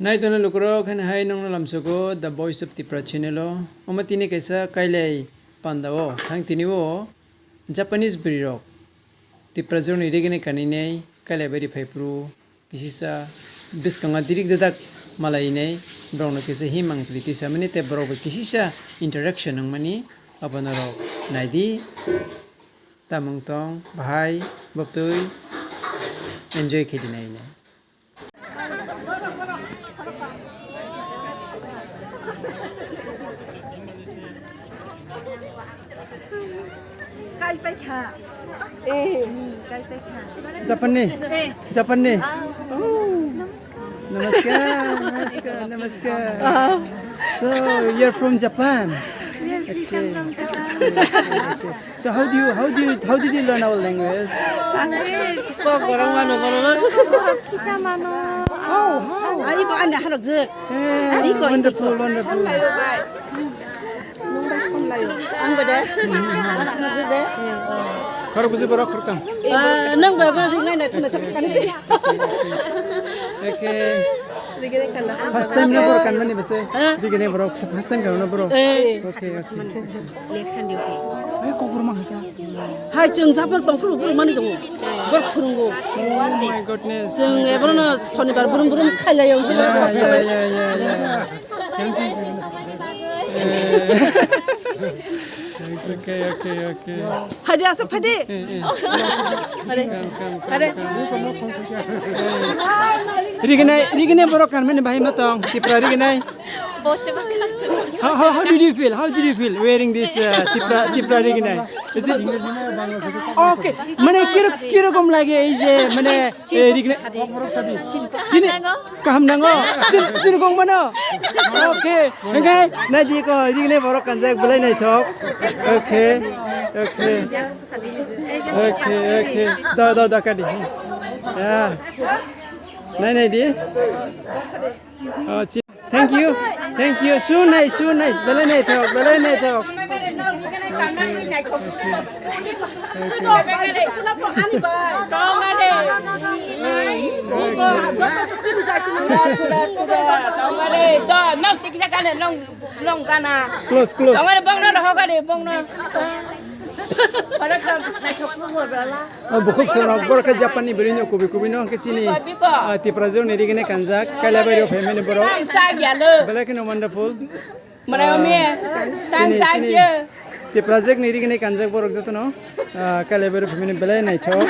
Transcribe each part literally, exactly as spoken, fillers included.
Nai tongnai lukurok, haino hai nongno lamsogo The Voice of Tipra channel o. Omo tini kaisa kailai panda o thang tini o Japanese bwrwi rok Tiprajwk ni rigini kaninai kailai bai riphai phuru kisisa bwskango dirik dadak malai nai borok no kisa himang kwrwi twi samani tei borok bai kisisa interaction wngmani abono rok naidi tamung tong bahai bwtwi enjoy khe di nai nai. Kai paikha. Eh, kai paikha. Japan ni? Eh. Japan ni? Ah. Oh. Namaskar. Namaskar, namaskar, namaskar. Ah. So, you're from Japan? Yes, we come from Japan. Okay, okay. So how do you, how do you, how did you learn our language? Language. Kok borok mano, borok. Kisa mano. Oh, how? Ai, ko anda harok je. Eh, wonderful, wonderful. Ang bade. Anak de. Khorok buji borok khoroktham. Ah, nang ba ba ringai na thuna thap kan. Okay. First time na borok kanmani bache. Ha? Rigini borok first time kanmani borok. Eh. Okay, okay. Election duty. Ay, kok borok mang hasa. Hai, chwng Japan tong phuru phuru mani tongo. Borok phurungo. Oh my goodness. Chwng ebono Sonibar burum burum khailaio. Yeah, yeah, yeah, yeah, yeah. Okay, okay, okay. Hadi asuk hadi. Eh, eh. Hadi. Come, come, come, Hadi. Come. Riginai, riginai borok kanmani bahai ma tong, Tipra riginai. How, how, how did you feel? How did you feel wearing this, uh, Tipra, Tipra riginai? Is it okay? Mane kiro, kirokom lage ei je mane, eh, riginai. Chini kaham nango. Chini, chini kong mano. Okay. Hingke nai di ko, riginai borok kanjak belai naithok. Okay. Okay. Okay, okay. Da, da, da, kadi. Ya. Nai, nai di. Oh, chi-, thank you. Thank you. So nice, so nice. Belai naithok, belai naithok. Close, close. Oh, bukhuk sorok, borok khe Japan ni bwrwi no kubui kubui no hwnkhe chini, ah, Tipra jwk ni rigini kanjak, Kailaibari o phaimani borok. Belai kheno wonderful. Chini, chini Tipra jwk ni rigini kanjak borok jotono, ah, Kailaibari o phaimani belai naithok.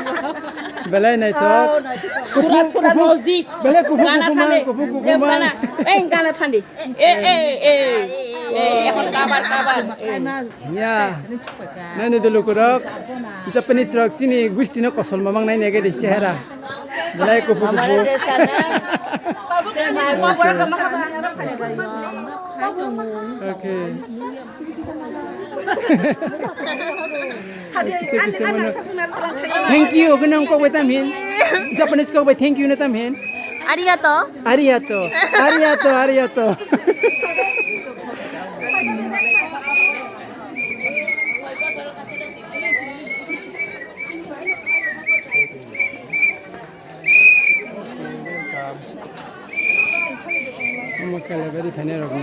Belai naithok. Kuphuk, kuphuk. Belai kuphuk, kuphuk ma, kuphuk, kuphuk ma. Eh, gana thandi. Eh, eh, eh. Eh, eh, kabar, kabar. Ya. Nani dulu kurok. Japanese rok chini gusti no kosol mamang nai nege di chehera. Belai kupu kupu. Okay. Kisa kisa mano. Thank you, oke nang kok betam hin. Japanese kok be thank you na tam hin. Arigato. Arigato. Arigato, arigato. Omo Kailaibari phainai rok no.